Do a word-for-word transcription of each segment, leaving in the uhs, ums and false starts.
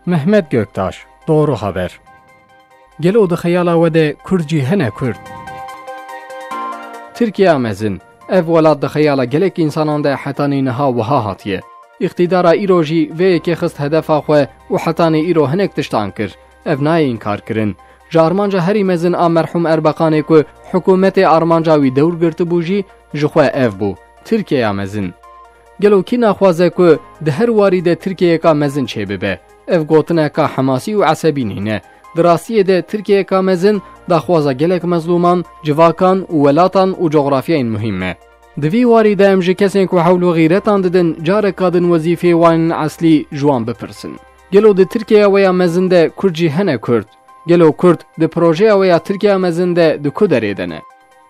Mehmet Göktaş, Doğru Haber. Gelo di xeyala we de Kurd jî hene Kurd? Tirkiyeya mezin, ev welat di xeyala gelek însanan de hetanî niha wiha hatiye. Îqtîdara îro jî vê yekê xist hedefa xwe û hetanî îro hinek tiştan kir. Ev nayê înkarkirin. Ji armanca herî mezin a merhûm Erbeqanê ku hikûmetê armanca wî dewr girtibû jî ji xwe ev bû, Tirkiyeya mezin. Gelo kî naxwaze ku di her warî de Tirkiyeyeka mezin çêbibe? Ev gotineka hemasî û esebî nîne. Di rastiyê de Tirkiyeyeka mezin daxwaza gelek mezlûman, civakan û welatan û cografyayên muhîm e. Di vî warî de em ji kesên ku hewl û xîretan didin careka din wezîfeyê wan ên eslî ji wan bipirsin. Gelo di Tirkiyeya we ya mezin de Kurd jî hene Kurd? Gelo Kurd di projeya we ya Tirkiyeya mezin de di ku derê de ne?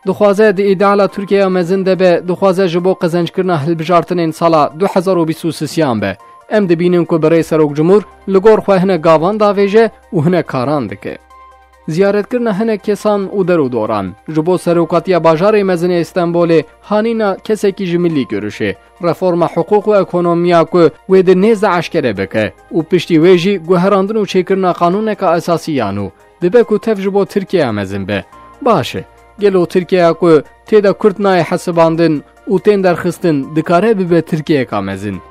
Dixwaze di îdeala Tirkiyeya mezin de be, dixwaze ji bo qezenckirina hilbijartinên sala du hezar û bîst û sisiyan be. Em dibînin ku birê Serok Cumhur li gor xwe hinek gavan davêje û hinek karan dike. Ziyaretkirina hinek kesan û der û doran, ji bo serokatiya bajarê mezin ê Stenbolê, hanîna kesekî ji milî görüşê, reforma hiqûq û ekonomiya ku wê di nêz de eşkere bike û piştî wê jî guherandin û çêkirina qanûneka esasî ya nû, dibe ku tev ji bo Tirkiyeya mezin be. Baş e, gelo Tirkiyeya ku tê de Kurd nayê hesibandin û tên derxistin dikare bibe Tirkiyeyeka mezin?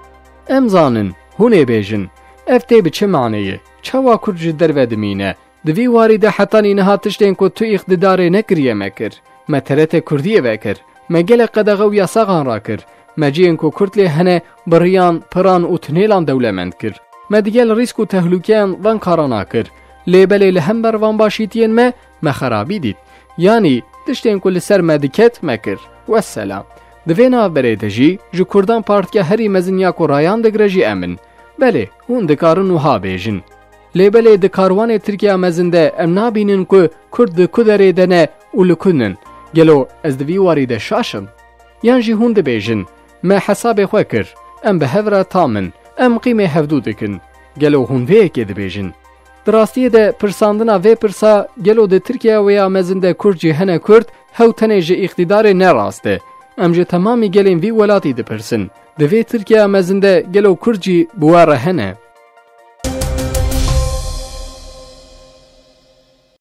Em zanin, hûn ê bêjin, ev tê bi çi maneyê? Çawa Kurd ji derve dimîne? Di vî warî de hetanî niha tiştên ku tu îqtidarê nekiriye me kir. Me T R T Kurdiyê vekir. Me gelek qedexe û yasaxan rakir. Me cihên ku Kurd lê hene biriyan, piran û tunêlan dewlemend kir. Me digel rîsk û tehlûkeyan van karana kir. Lê belê li hember van başîtiyên me, me xerabî dît. Yanî tiştên ku li ser me diket, me kir. Wesselam. Di vê navberê de jî ji Kurdan partiya herî mezin ya ku rayan digire jî em in. Belê, hûn dikarin wiha bêjin. Lê belê di karwanê Tirkiya mezin de em nabînin ku Kurd di ku derê de ne û li ku nin. Gelo ez di vî warî de şaş im? Yan jî hûn dibêjin, me hesabê xwe kir, em bi hev re tam in, em qîmê hevdû dikin. Gelo hûn vê yekê dibêjin? Di rastiyê de pirsandina vê pirsa, gelo di Tirkiya we ya mezin de Kurd jî hene Kurd, hew tenê ji îqtîdarê ne rast e. Em ji temamî gelên vî welatî dipirsin. Di vê Tirkiya mezin de gelo Kurd jî bi we re hene?